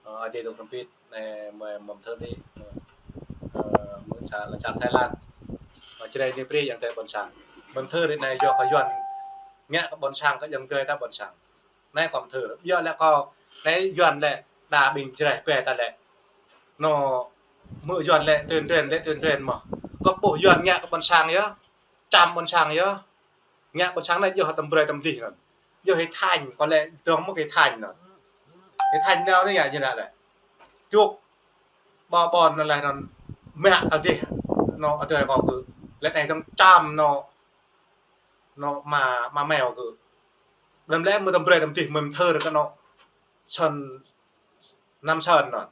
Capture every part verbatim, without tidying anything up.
Ơ, adih dong tơmpit, anai, mơi mơ̆ng thơ đi, ơ, mơ̆ng čar, lăm čar Thái Lan. Ơ, Jrai anai brơi ayŏng adơi ƀôn sang. Mơ̆ng thơ đi anai yua kơ Yuan ngă kơ ƀôn sang, kơ ayŏng adơi ta ƀôn sang. Anai kơ mơ̆ng thơ, yua lĕ kơ, anai Yuan lĕ, đa ƀing Jrai ƀe ta lĕ. Nô, mơ̆ Yuan lĕ tuyên truyền, lĕ tuyên truyền mơ̆. Kơ ƀuh Yuan ngă kơ ƀôn sang yơh. Čăm ƀôn sang yơh. Ngă ƀôn sang anai yua tơm brơi tơm dih anŭn. Yua H'I Thanh, kơ lĕ dong mơ̆ H'I Thanh anŭn. H'I Thanh nao anai ngă ñu anŭn lĕ. Čuk. Ƀơ ƀôn anŭn lĕ anŭn. Mă adih. Nô, adih kơ kơ. Lĕ anai dong čăm nô. Nô, mă, mă meo kơ. Lăm lĕ mơ̆ tơm brơi tơm dih mơ̆ mơ̆ng thơ kơ nô. Sơ̆n. Năm sơ̆n anŭn.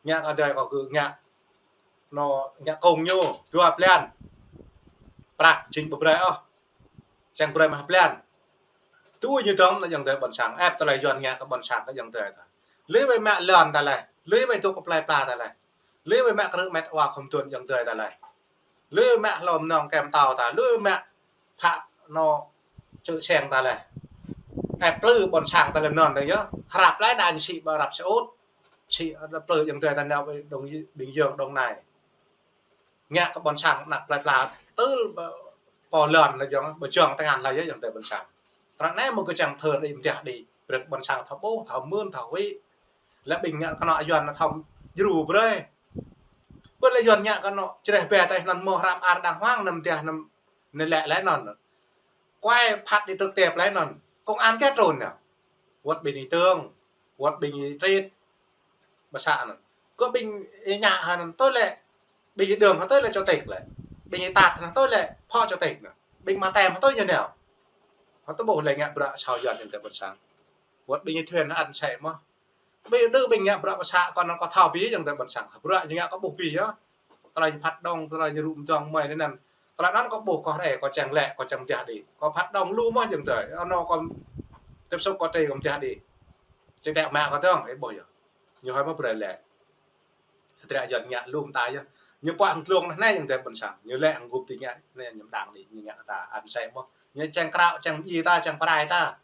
Ngă adih kơ kơ ngă. Nô, ngă kông ñu, dua blan. Prăk jing ƀu brơi ôh. Čang brơi mă blan. Tui ñu dong anŭn ayŏng adơi ƀôn sang. Ĕp tơlơi Yuan ngă kơ ƀôn sang kơ ayŏng adơi ta. Lui ƀơi mă lŏn ta lĕ. Lui ƀơi dŏ kơ plơi pla ta lĕ. Lui ƀơi mă krư̆ met wa khŏm tuan ayŏng adơi ta lĕ. Lui mă hlô mơnơ̆ng kem tao ta. Lui mă phă nô čư̆ seng ta lĕ. Ĕp plư ƀôn sang ta lĕ anŭn dong yơh. Hrăp lĕ đa ñu sĭ ƀơi Ả Rập Xê Út. Sĭ ƀơi plư ayŏng adơi ta nao ƀơi Đông, Bình Dương, Đồng Nai. Ngă kơ ƀôn sang ană plơi pla tơl pô lŏn lĕ yơh, ƀơi jŏng tơngan lĕ yơh ayŏng adơi ƀôn sang. Tơlơi anai mơ̆ kơ čang thơ đi mơdiah đi. Brơi kơ ƀôn sang thâo ƀuh, thâo mưn, thâo huĭ. Lĕ ƀing ngă kơ nô Yuan anŭn thâo djru brơi. Ƀơi lĕ Yuan ngă kơ nô Jrai ƀe ta anŭn mơ̆ hrăm ar đang hoang anŭn mơdiah anŭn lĕ lĕ anŭn. Kuai phat đi trực tiếp lĕ anŭn. Công an kĕ trŭn nao. Wơ̆t ƀing ih tơng, wơ̆t ƀing ih trịt. Ƀơ să anŭn. Kơ ƀing ih ngă hă anŭn tui lĕ. Ƀing ih đơ̆ng hă tui lĕ chủ tịch lĕ. Ƀing ih tat hă tui lĕ phó chủ tịch anŭn. Ƀing mă tem hă tui ñu nao. Hă tui ƀuh lĕ ngă bruă sao Yuan ayŏng adơi ƀôn sang. Wơ̆t ƀing ih thuyên hă ăn sĕ mơ̆. Ƀing đơ ƀing ngă bruă ƀơ să kơ anŭn kơ thâo ƀing ayŏng adơi ƀôn sang. Bruă ñu ngă kơ ƀuh ƀing yơh. Tơlơi ñu phat đong, tơlơi ñu rŭ mơdong mơi anŭn. Tơlơi anŭn kơ ƀuh kơ hrơi kơ čang lĕ, kơ čang mơdiah đi. Kơ phat đong lu mơ̆ ayŏng adơi. Anŭn kơ tiếp xúc kơ tri kơ mơdiah đi. Čang tĕ mă kơ dong, ih ƀuh yơh. Ñu hơi mă brơi lĕ. Hơdră Yuan ngă lŏm ta yơh. Ñu pơ̆k hăng glông anai ayŏng adơi ƀôn sang. Ñu lĕ hăng gŭp ti ngă, anai ñu đang đi, ñu ngă ta ăn sĕ mơ̆. Ñu čang krao, čang mơji ta, čang prai ta.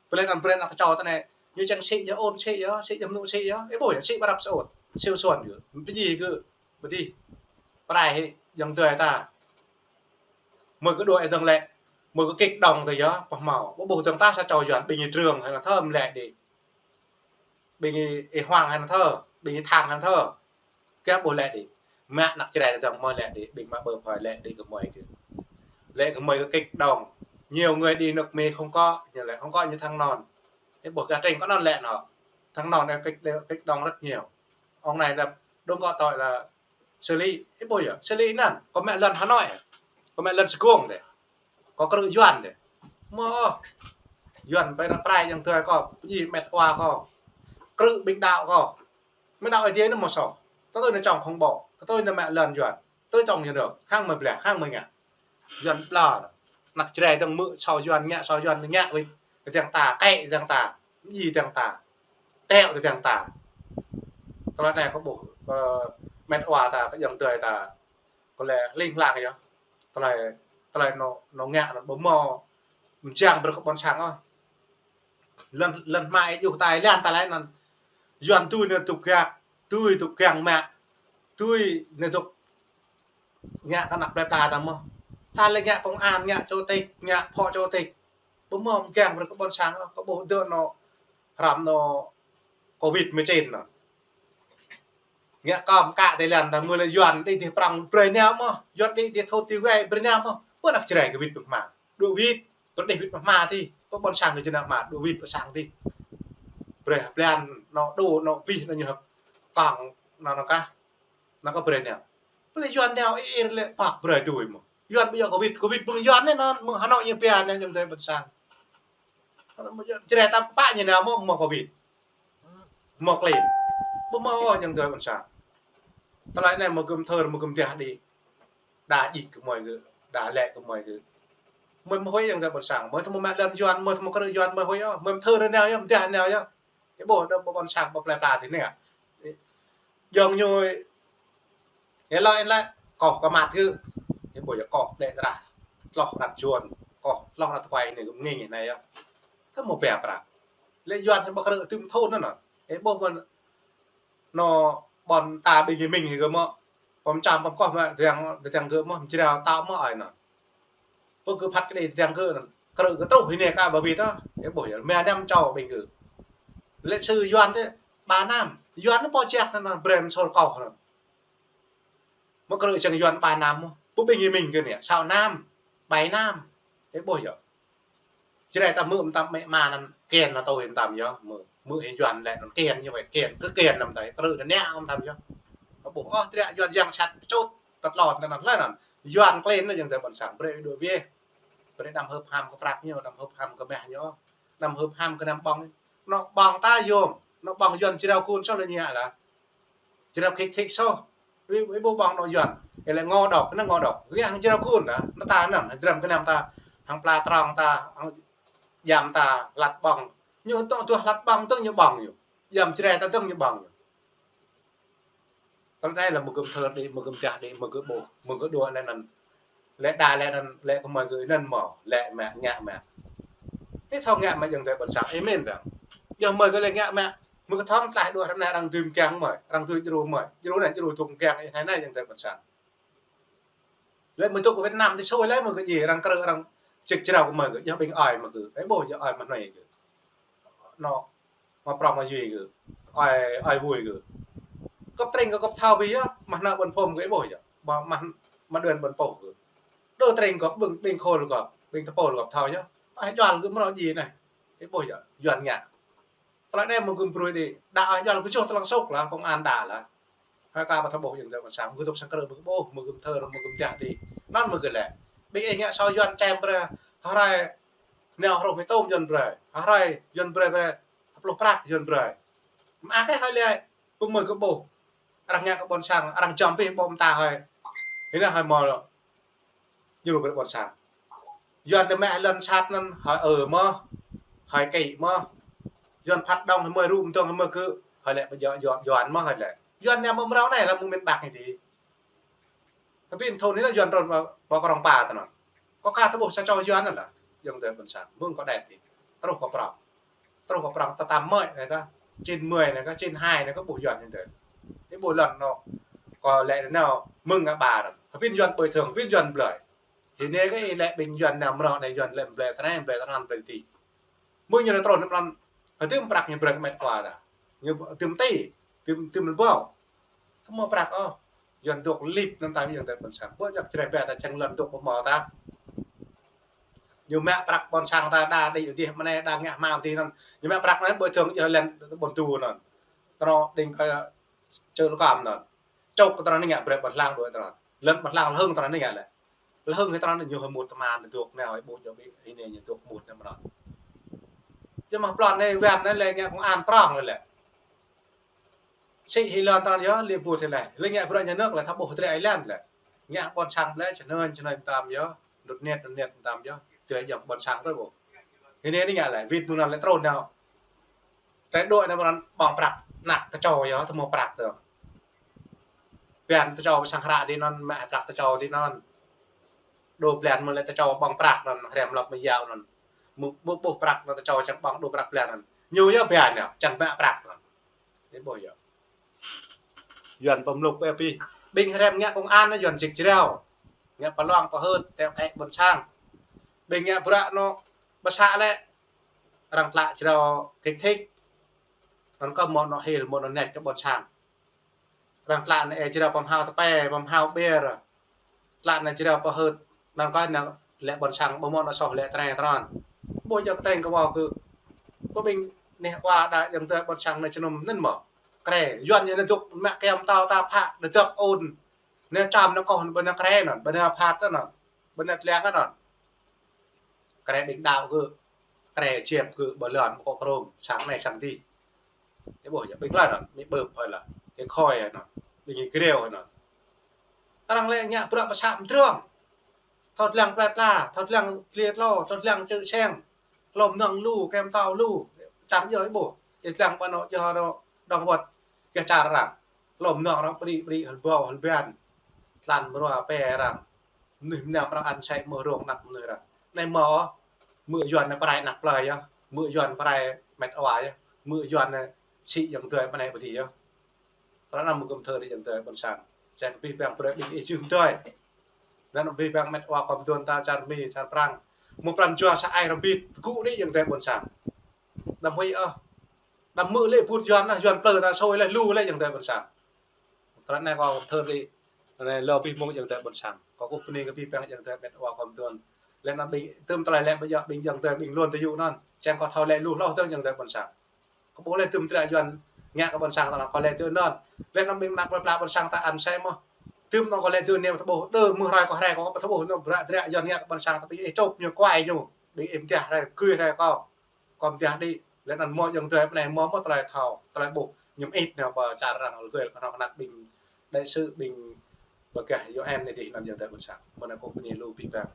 Pơlĕn ăn brơi ană ta čô ta anai. Ñu čang sĭ yơh, ôn sĭ yơh, sĭ yơh, mơnŭ sĭ yơh. Ih ƀuh yơh, sĭ ƀơi Ả Rập Xê Út. Siu suan yơh. Mơji kơ, ƀơdih. Prai hĭ, ayŏng adơi ta. Mơi kơ đuaĭ dong lĕ. Mơi kơ kik đong ta yơh, pơhmâo. Ƀu ƀuh dong ta sa čô Yuan, ƀing ih Trương hă anŭn thơm lĕ đi. Ƀing ih Hoàng hă anŭn thơ, ƀing ih Thăng hă anŭn thơ. Kĕ ƀuh lĕ đi. Mă ană Jrai dong mơi lĕ đi, ƀing mă ƀơ phơi lĕ đi kơ mơi kơ. Lĕ kơ mơi kơ kik đong. Nhiều người đi nước Mỹ không có, ñu lĕ không có ñu thăng non. Ih ƀuh gah tring kơ anŭn lĕ nô. Thăng non kik, kik đong rất nhiều. Ông này là đúng có tội là Sơ Lị, ih ƀuh yơh, Sơ Lị anŭn, kơ mă lŏn Hà Nội, kơ mă lŏn Sài Gòn dih, kơ krư̆ Yuan dih. Mơ̆, Yuan ƀơi ană prai ayŏng adơi kơ, ih met wa kơ, krư̆ ƀing đaŏ kơ. Mơi đaŏ Ơi Adai anŭn mơ̆ soh, tơtui anŭn čong khŏng ƀô̆, tơtui anŭn mă lŏn Yuan, tơtui čong Yuan dŏ, hăng mơi ƀlĕ, hăng mơi ngă. Yuan ƀlŏr. Ană Jrai dong mơ̆ sao Yuan ngă, sao Yuan ngă wĭt. Kơ dong ta, kĕ dong ta. Mơji dong ta. Teo kơ dong ta. Tơlơi anai kơ ƀuh, ơ, met wa ta, kơ ayŏng adơi ta. Kơ lĕ ling lang yơh. Tơlơi, tơlơi nô, nô ngă nô ƀu mơ̆. Mơjang brơi kơ ƀôn sang ôh. Lŏn, lŏn hmua ih djru tai lĕ ta lĕ anŭn. Yuan tui anŭn dŏ gak, tui dŏ gang mă. Tui anŭn dŏ ngă kơ ană plơi pla ta mơ̆. Ta lĕ ngă công an, ngă chủ tịch, ngă phó chủ tịch. Ƀu mơ̆ mơgang brơi kơ ƀôn sang, kơ ƀuh dŏ nô hrăm nô Covid mười chín nô. Ngă kơ mơkă tơlơi anŭn ta mơ̆ lĕ Yuan đĭ dih prăng brơi nao mơ̆. Yuan đĭ dih thut dih wai brơi nao mơ̆. Ƀu ană Jrai kơ wĭt pơhma. Dŏ wĭt, brơi đĭ wĭt pơhma dih. Ƀu ƀôn sang kơ jơnă hma, dŏ wĭt pơ sang dih. Brơi blan, nô dŏ, nô bih, nô ñu hơ̆k. Kăng, nô nô kah. Nô kơ brơi nao. Ƀu lĕ Yuan nao ih ih lĕ păk brơi tui mơ̆. Yuan ƀu djơ̆ Covid, Covid ƀu Yuan anai nô, mơ̆ Hà Nội ñu pia anai ayŏng adơi ƀôn sang. Jrai ta pă ñu nao mơ̆, mơ̆ Covid. Mơ̆ klin. Ƀu mơ̆ ôh ayŏng adơi ƀôn sang. Tơlơi anai mơ̆ gơ̆m thơr, mơ̆ gơ̆m mơdiah đĭ. Đa djik kơ mơi kơ, đa lĕ kơ mơi kơ. Mơi mơ̆ huĭ ayŏng adơi ƀôn sang. Mơi thâo mơ̆ mă lŏn Yuan, mơi thâo mơ̆ krư̆ Yuan, mơi huĭ ôh. Mơi thơr nao yơh, mơdiah nao yơh. Ih ƀuh đơ ƀôn sang ƀơi plơi pla dih anai. Jong ñu, ih lăi, ih lăi, koh kơ măt kơ. Ih ƀuh yơh koh lĕ rah. Tloh rah juôn, koh tloh rah tơkuai anai kơ mơnging anai yơh. Kơ mơ̆ bia prăk. Lĕ Yuan ñu ƀu krư̆ tŭm thun anŭn nô. Ih ƀuh mơ̆n, nô ƀôn ta ƀing gơmơi hĭ gơmơi. Pơm čăm pơm koh mă tơdang, tơdang gơmơi, mơ̆ jrao tao mơ̆ ai nô. Pơkơ phat kơ đĭ tơdang gơmơi nô. Krư̆ gơmơi truh hĭ anai kơ ƀa ƀĭt tơ. Ih ƀuh yơh, mơ̆ năm čô ƀing gơmơi. Lĕ sư Yuan tơ, ba năm. Yuan nô pô ček nô, nô brem sôl koh nô. Mơ̆ krư̆ čang Yuan ba năm mơ̆. Pô ƀing gơmơi gơmơi anai, sa năm, ba năm. Ih ƀuh yơh. Jrai ta mơ̆ mơtam mĕ ma năn kiăng nô tui mơtam yơh. Mơ̆, mơ̆ hĭ Yuan lĕ năn kiăng ñu wai kiăng, kơ kiăng năm tơi, krư̆ năn nĕ mơtam yơh. Ƀuh, ôh, triă Yuan yang sat pơčut, tơtlon tơ năn lĕ năn. Yuan klin nô ayŏng adơi ƀôn sang, brơi đuaĭ wĕh. Brơi năm hơp ham kơ prăk ñu, năm hơp ham kơ mah ñu, năm hơp ham kơ năm ƀơ̆ng. Nô ƀơ̆ng ta yôm, nô ƀơ̆ng Yuan jrao kun soh lĕ ñu lah. Jrao khik khik soh. Ih, ih ƀuh ƀơ̆ng nô Yuan. Ih lĕ ngŏ đŏk, nô ngŏ đŏk. Gơ̆ hăng jrao kun đa. Nô ta năn, jrao kơ năm ta, hăng pla trong ta, hăng jăm ta, hlăt ƀơ̆ng. Ñu tŏ tuh hlăt ƀơ̆ng tơ̆ng ñu ƀơ̆ng ñu. Jăm jrai ta tơ̆ng ñu ƀơ̆ng ñu. Tơl anai lah mơ̆ gơ̆m thơr đĭ, mơ̆ gơ̆m jah đĭ, mơ̆ gơ̆ ƀuh, mơ̆ gơ̆ đuaĭ lĕ năn. Lĕ đa lĕ năn, lĕ kơ mơi gơ̆ năn mơ̆, lĕ mă, ngă mă. Ih thâo ngă mă ayŏng adơi ƀôn sang, ih mĭn dơ̆ng. Yơh mơi gơ̆ lĕ ngă mă, mơ̆ gơ̆ thâo tlaih đuaĭ ră anai arăng dưi mơgang mơi, arăng dưi djru mơi. Djru anai, djru tŭng mơgang, ih anai ayŏng adơi ƀôn sang. Lĕ mơ̆ dŏ kơ Việt Nam tơ sui lĕ mơ̆ gơ̆ djai, arăng krư̆, arăng ček jrao kơ mơi gơ̆, yơh ƀing ơi mơi gơ̆, ih ƀuh yơh ơi mă hnoi gơ̆. Nô, mă prong mă yui gơ̆. Ơi, ơi vui gơ̆. Gơ̆p tring gơ̆ gơ̆p thâo ƀiă yơh, mă hnă ƀôn phôm gơ̆ ih ƀuh yơh. Mă, mă, mă đuaĭ ƀôn pô gơ̆. Đơ tring gơ̆ ƀing, ƀing khul gơ̆, ƀing tơpul gơ̆ thâo yơh. Ơi juăl gơ̆ mơ̆ rŏ djai anai. Ih ƀuh yơh, Yuan ngă. Tơlơi anai mơ̆ gơ̆m brơi đĭ. Đa ơi juăl gơ̆ čuh tơlăng sôk lah, công an đa lah. Hơi ka ƀu thâo ƀuh ayŏng adơi ƀôn sang, mơ̆ gơ̆ dŏ sang krư̆ mơ̆ gơ̆ ƀuh, mơ̆ gơ̆m thơr, mơ̆ gơ̆m jah đĭ. Năn mơ̆ gơ̆ lĕ. Ƀing ih ngă sô Yuan čem brơi, hrơi nao hruh mơ̆ng tôm Yuan brơi. Hrơi Yuan brơi brơi, hơpluh prăk Yuan brơi. Mă kơ hơi lĕ, pơmơi gơ̆ ƀuh. Arăng ngă kơ ƀôn sang, arăng jăm pih ƀô̆ mơta hơi. Hĭ năn hơi mơ̆ djru brơi ƀôn sang. Yuan nao mă lŏn sat năn hơi ơ mơ̆, hơi kĭ mơ̆. Yuan phat đŏng hơi mơi rŭ mơdơ̆ng hơi mơi gơ̆, hơi lĕ pơjŏ, Yuan, Yuan mơ̆ hơi lĕ. Yuan nao mơ̆ mrâo anai lah mơ̆ mĭn ƀak ñu dih. Tơpin thun anai Yuan trŭn ƀơi, ƀơi krong pa tơ năn. Kâo ka thâo ƀuh sa čô Yuan năn lah. Ayŏng adơi ƀôn sang. Mơ̆ng kâo đet dih. Truh kâo prŏng. Truh kâo prŏng tơ tam mơi anai kah. Chín mười anai kah, chín hai anai kâo ƀuh Yuan anai tơ. Ih ƀuh lŏn nô. Kâo lĕ nao mơ̆ng ngă ƀă năn. Tơpin Yuan ƀơi thơng, tơpin Yuan blơi. Hĭ anai kơ ih lĕ ƀing Yuan nao mrâo anai Yuan lĕ blơi tơ anai, blơi tơ năn, blơi dih. Mơ̆ ñu nao trŭn năn, hơdôm prăk ñu brơi kơ met kua ta. Ñu hơdôm ti, hơdôm, hơdôm lĕ ƀâo. Tơ mơ̆ prăk ôh. Yuan dŏ lip năn ta ayŏng adơi ƀôn sang. Ƀơi jak jreh ƀĕ ta čang lŏn dŏ ƀu mơ̆ ta. Ñu mă prăk ƀôn sang ta đa đĭ dih mơ̆ anai đa ngă hmam dih năn. Ñu mă prăk năn ƀơi thơng yơh lĕ ƀôn tu năn. Tơ nô đing kơ čơ lơkam năn. Čŏk tơ năn ngă brơi ƀôn hlang đuaĭ tơ năn. Lŏn ƀôn hlang lơhơ̆ng tơ năn ngă lĕ. Lơhơ̆ng hĭ tơ năn ñu hơi mŭt tơman dŏ nao ih ƀuh djŏ ƀĭ hĭ anai ñu dŏ mŭt năn mơ̆ năn. Yơh mă plŏn anai Yuan anai lĕ ngă công an prŏng lĕ lĕ. Sĭ hĭ lŏn tơ năn yơh, lĕ ƀuh hĭ lĕ. Lĕ ngă bruă nhà nước lĕ thâo ƀuh drơi ih lĕ lĕ. Ngă ƀôn sang lĕ, čơnơ̆ng, čơnơ̆ng tam yơh. Đut net, đut net tam yơh. Tui ayŏng ƀôn sang tơ ƀuh. Hĭ anai anai ngă lĕ, wĭt mơ̆ng năn lĕ trŭn nao. Tơlơi đuaĭ anai mơ̆ năn ƀơ̆ng prăk, năk tơčô yơh, tơ mơ̆ prăk tơ. Blan tơčô pơ sang hră dih năn, mă prăk tơčô dih năn. Đô blan mơ̆ lĕ tơčô ƀơ̆ng prăk năn, hrăm lŏp mơ̆ yao năn. Mơ̆, mơ̆ ƀuh prăk năn tơčô čang ƀơ̆ng đô prăk blan năn. Ñu yơh blan yơh, čang mă prăk năn. Ih ƀuh yơh. Yuan pơmlŭk ƀĕ pih. Ƀing hrăm ngă công an năn Yuan čik jrao. Ngă pơlong pơhơt, teo kĕ ƀôn sang. Ƀing ngă bruă nô, pơsă lĕ. Arăng tlă jrao thik thik. Năn kơ mơ̆ nô hil, mơ̆ nô net kơ ƀôn sang. Arăng tlă năn ê jrao pơm hao tơpĕ, pơm hao ƀiă. Tlă năn jrao pơhơt. Năn kơ năn lĕ ƀôn sang, ƀu mơ̆ nô soh lĕ tơ anai tơ năn. Ƀuh yơh kơ tring kơ ƀâo kơ. Kơ ƀing neh wa đa ayŏng adơi ƀôn sang năn čơnŭm năn mơ̆. Krê, Yuan ñu năn dŏ mă kem tao ta phă, năn dŏ ôn. Năn čăm năn koh, năn ƀơi năn krê năn, ƀơi năn phat tơ năn. Ƀơi năn tliang tơ năn. Krê ƀing đaŏ gơ̆, krê jep gơ̆ ƀơi lŏn kơ krông, sang anai sang dih. Ih ƀuh yơh, ƀing lŏn năn, mĭ ƀơ̆p hơi lah, ih khôi hơi năn, ƀing ih greo hơi năn. Arăng lĕ ngă bruă pơsă mơdrŏng. Thâo tliang plơi pla, thâo tliang tliê tlô, thâo tliang čư̆ seng. Hlŏm nŏng lu, kem tao lu, čang yơh ih ƀuh. Ih tliang ƀơi nô, yơh nô, đŏng wơ̆t, gah čar arăng. Hlŏm nŏng arăng pơđĭ, pơđĭ, hơl ƀâo, hơl ƀian. Tlan mrua pĕ arăng. Mơnuih mơnam arăng ăn sĕ mơ̆ rông anăk mơnuih arăng. Anai mơ̆, mơ̆ Yuan anai pơrai anăk plơi yơh. Mơ̆ Yuan pơrai met wa yơh. Mơ̆ Yuan anai Sĭ ayŏng adơi ƀơi anai ƀu djơ̆. Tơlơi anŭn mơ̆ kơ thơ đĭ ayŏng adơi ƀôn sang. Čang kơ abih bang brơi ƀing ih jưh adơi. Anŭn abih bang met wa kơ mơduôn ta čar Mi, čar Prang. Mơ̆ pran jua sa ai rơbit, gŭ đĭ ayŏng adơi ƀôn sang. Đăm huĭ ôh. Đăm mơ̆ lĕ ƀut Yuan anŭn, Yuan plư ta sui lĕ lu lĕ ayŏng adơi ƀôn sang. Tơlơi anai kơ thơ đĭ. Tơlơi anai lơ abih mơ̆ng ayŏng adơi ƀôn sang. Kâo kơkuh bơni kơ abih bang ayŏng adơi met wa kơ mơduôn. Lĕ anŭn ƀing, tơm tơlơi lĕ ƀu djơ̆ ƀing ayŏng adơi ƀing lŏn tơjuh anŭn. Čang kơ thâo lĕ lu hloh tơ̆ng ayŏng adơi ƀôn sang. Kâo ƀuh lĕ tơm dră Yuan ngă kơ ƀôn sang ta anŭn kơ lĕ tui anŭn. Lĕ anŭn ƀing mơnă plơi pla ƀôn sang ta ăn sai mơ̆. Tơm anŭn kơ lĕ tui anai ta ƀuh, đơ mơ̆ rai kơ rai kơ ta ƀuh anŭn dră, dră Yuan ngă kơ ƀôn sang ta ƀing ih čŏp ñu kuai ñu. Ƀing ih mơtiah rai, gui rai kơ. Kơ mơtiah đĭ. Lĕ anŭn mơ̆ ayŏng adơi ƀơi anai mơ̆ mơ̆ tơlơi thâo, tơlơi ƀuh. Ñu mơit anŭn pơ čar arăng lơgơi kơ anŭn kơnăk ƀing đại sứ ƀing pơgah U N anai dih anŭn ayŏng adơi ƀôn sang. Mơ̆ anai kâo bơni lu abih bang.